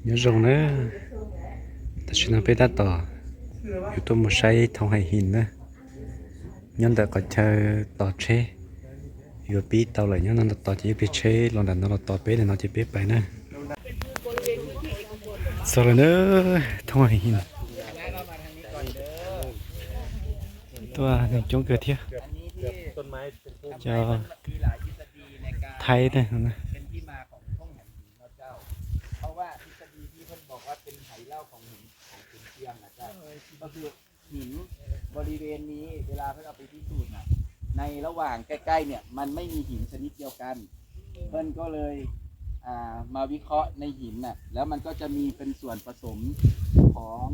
Nyob zoo na, tam sim no peb tab tom yuav tuaj mus saib Thoob Hais His na, nyob ntawm qhov chaw tos tsheb, yuav pib tau lawm, nyob no tos ces yuav pib tsheb los nram no los tos peb ntawm no ces peb pais na. Txog lawm na, Thoob Hais His. Tuaj neeg coob kawg thiab. Cov Thaib na.เพราะว่าทฤษฎีที่เพื่อนบอกว่าเป็นไหหล้าของหินของขุนเชียงนะเจ้า ก็คือหินบริเวณนี้เวลาเพื่อนเอาไปพิสูจน์น่ะในระหว่างใกล้ๆเนี่ยมันไม่มีหินชนิดเดียวกัน เพื่อนก็เลยอ่ามาวิเคราะห์ในหินน่ะแล้วมันก็จะมีเป็นส่วนผสมของ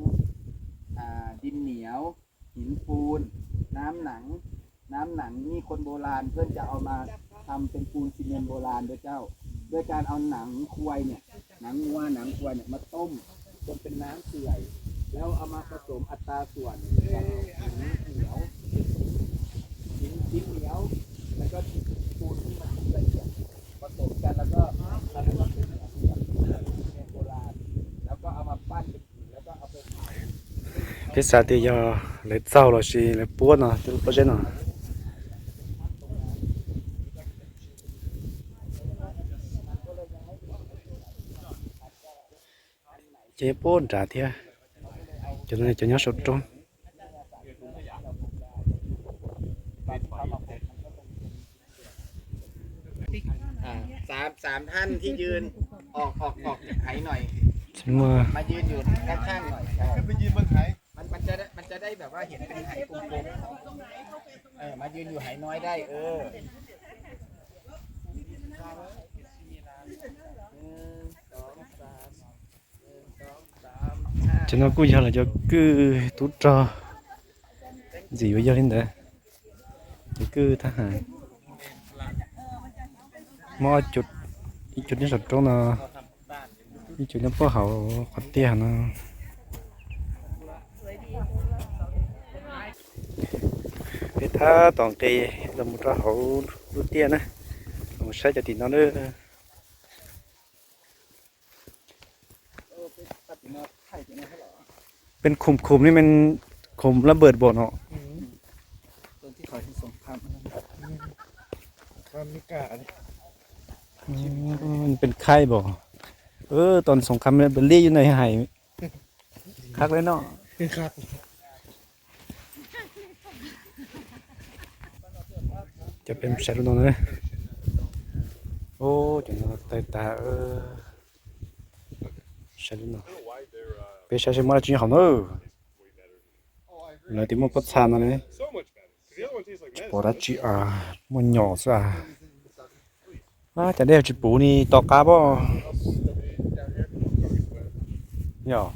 อ่าดินเหนียว หินปูน น้ำหนัง น้ำหนังนี่คนโบราณเพื่อนจะเอามาทำเป็นปูนซีเมนต์โบราณด้วยเจ้า ด้วยการเอาหนังควายเนี่ยหนังวัวหนังควายเนี่ยมาต้มจนเป็นน้ำเสื่อยแล้วเอามาผสมอัตราส่วนกับหินเหนียวหินชิ้นเหนียวแล้วก็ปูนที่มันละเอียดผสมกันแล้วก็ทำให้มันเป็นเหมือนกับซีเมนต์โบราณแล้วก็เอามาปั้นเป็นหินแล้วก็เอาไปเผา Peb xav tias yog lawv txaug los sis lawv puab no, tej lub pob zeb no. Ces puab nrad thiab, cov no cov nyob saum roob. À, สาม สาม ท่านที่ยืน ออก ออก ออกจากไหหน่อย มายืนอยู่ด้านข้างหน่อย เออ มัน มันจะได้ มันจะได้แบบว่าเห็นเป็นไหกลมๆ เออ มายืนอยู่ไหน้อยได้ เออ หนึ่ง สอง สาม หนึ่ง สอง สาม ห้า Cov no kuj yog lawv cov kwj tub rog ntxim yuav yog li ntawd. Cov kwj thab ham muaj ib co nyob saum roob no, ib co nyob puag hauv qhov tiaj no. Peb tab tom nqis los mus rau hauv lub tiaj na, los saib cov tim no na. Peb khoom khoom ni, khoom lab npawm npaum no. Peb khaib npaum, tau xoom kham npaum li yus na hais. Khab li no. Cov peb saib lub no na. Cov no tawg tag. Saib lub no, peb saib saib muaj dab tsi nyob hauv na. Lawv tias muaj pob txha no ne. Tsis pom dab tsi, muaj nyom xwb a. Cas dej tsis puv ni, to qab pob. Yog.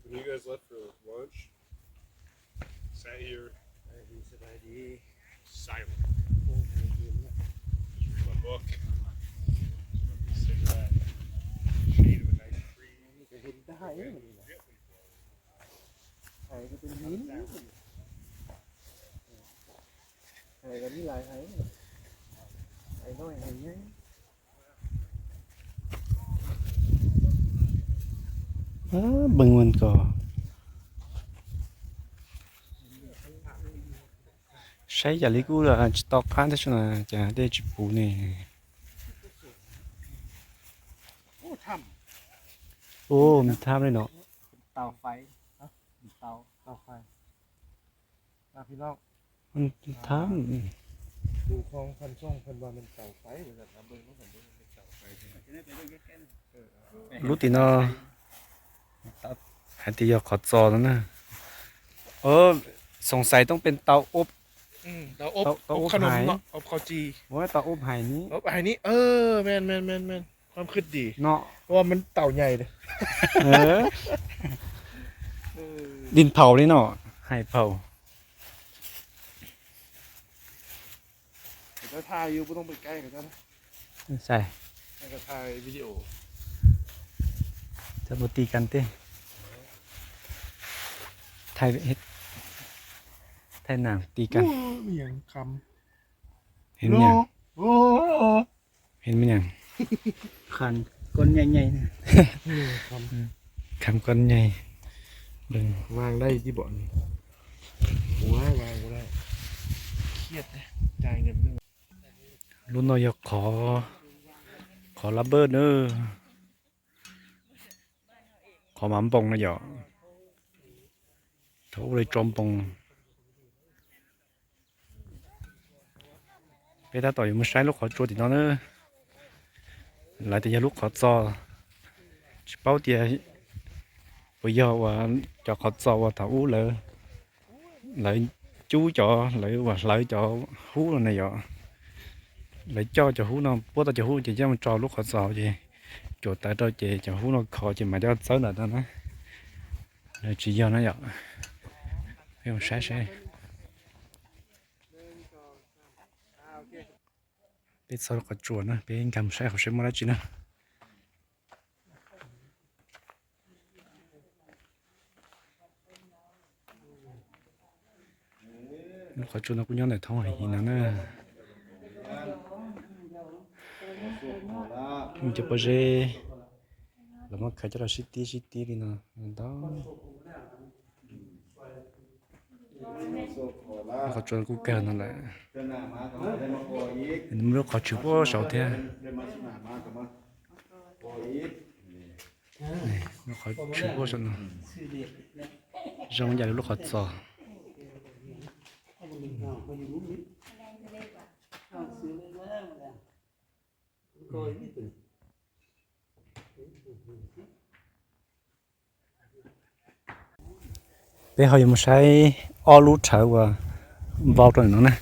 When you guys left for lunch, sat here, สบายดี silent. โอ้ย Just read my book, smoke a cigarette, shade of a nice tree. นี่ก็เห็นได้เหมือนกันนะ ไข่ก็เป็นหิน ไข่ก็มีหลายไข่ ไข่น้อยไข่ใหญ่ Ub, npeeg ua ko. Saib yam li kuj tsis tau qab thiab, cas dej tsis puv ne. Ub, me thab li no. Thab. Lub tim no hais tias yog qhov txos no na. Xoom xaiv toob pes tau ub, tau ub hais, tau ub hais ni. Ub hais ni, ơ, men, men, men, men. Khwb di no, ua men tau nyais li. Li thaum li no, hais phau. Sai. Txhob mus ti kan tej. Thaij, thaij nam ti kan. Heev me nyuam. Heev me nyuam. Kham koj nyai. Lub no yog qhov, qhov lab npawj na. Qhov mav npoos no yom. Thaum ub lawv tso npoos. Peb tab tom yuav mus saib lub qhov tsua tim no na. Lawv tias yog lub qhov txos, tsis paub tias puas yog uas cov qhov txos uas thaum ub lawv, lawv cub cov, lawv uas hlawv cov hub no na yom. Lawv coj cov hub no, puab tau cov hub ces coj mus tso lub qhov txos ces cuam tawv rau ces cov hub no khov ces mas coj txawb ntawm no na. Lawv tsis yog na yom. Peb mus saib seb. Peb txog lub qhov tsua na, peb nkag mus saib qhov seb muaj dab tsi na. Lub qhov tsua no kuj nyob ntawm thoob hais no na. Cov pob zeb los muab khaws coj los sib tib sib tib li no ntau. Qhov tsua kuj kawg no lawm. Muaj lub qhov tshwm puag saud thiab. Lub qhov tshwm puag saud no. Zoo yam li lub qhov txos. Peb ho yuav mus saib ob lub rhawv uas vau rau ntawm no na.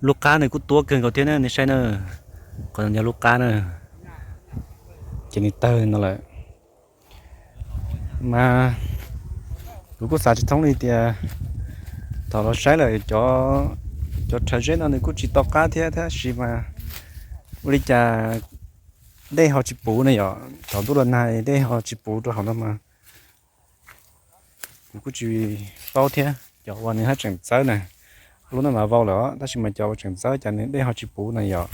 Lub qab nws kuj tuab kawg nkaus thiab na, nej saib na. Qhov no yog lub qab na, ces nws tawg no lawm. Mas kuv kuj xav tsis thoob li tias thaum los saib lawm cov, cov rhawv zeb no nws kuj tsis to qab thiab, tab sis mas ua li cas dej ho tsis puv na yom. Thaum ntuj los nag dej ho tsis puv rau hauv no mas kuv kuj tsis paub thiab. Cov uas nws haj tseem txawb na, lub no mas vau lawm os, tab sis mas cov uas tseem txawb cas nws dej ho tsis puv na yom.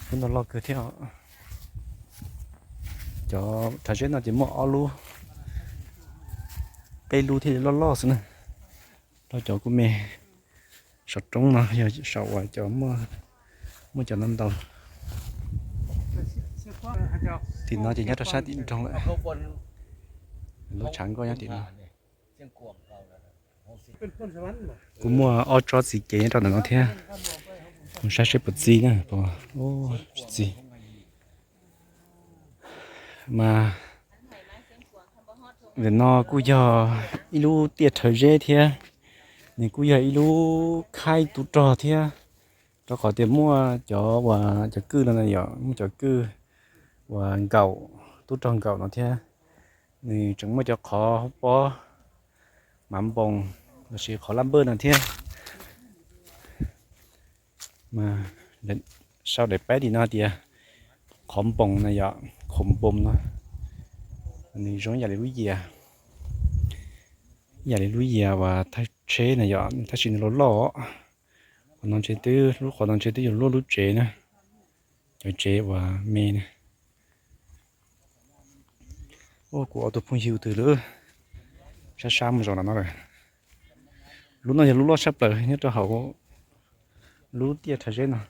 Lub no loj kawg thiab os. Cov rhawv zeb no ces muaj ob lub, peb lub thiaj li loj loj xwb na. Rau cov kuj me saum roob no yog saum uas cov muaj, muaj cov no ntau. Tim no ces nyob rau sab tim nroog lawm. Lub tshav nkoj nyob tim no. Kuj muaj ob tsob txiv kev nyob rau ntawm no thiab. Mus saib seb puas txi na, puas tsis txi. Mas ntawm no kuj yog ib lub tiaj rhawv zeb thiab, nws kuj yog ib lub khaib tub rog thiab, rau qhov tias muaj cov uas cov kwj no na yom, muaj cov kwj uas nkaum, tub rog nkaum no thiab. Nws tseem muaj cov qhov pob mav npoos lossis qhov lab npawj no thiab. Mas sau daim peb tim no tias qhov npoos na yom, qhov npoos no, nws zoo yam li lub yias, yam li lub yias uas thawj tsheb na yom, tab sis nws loj loj. Qhov no ntshe twb, lub qhov no ntshe twb yog luaj lub tsev na, cov tsev uas me na. Kuv ob tug phooj ywg twg lawm, sab sab mus zaum no lawm. Lub no yog lub loj tshaj plaws nyob rau hauv lub tiaj rhawv zeb no.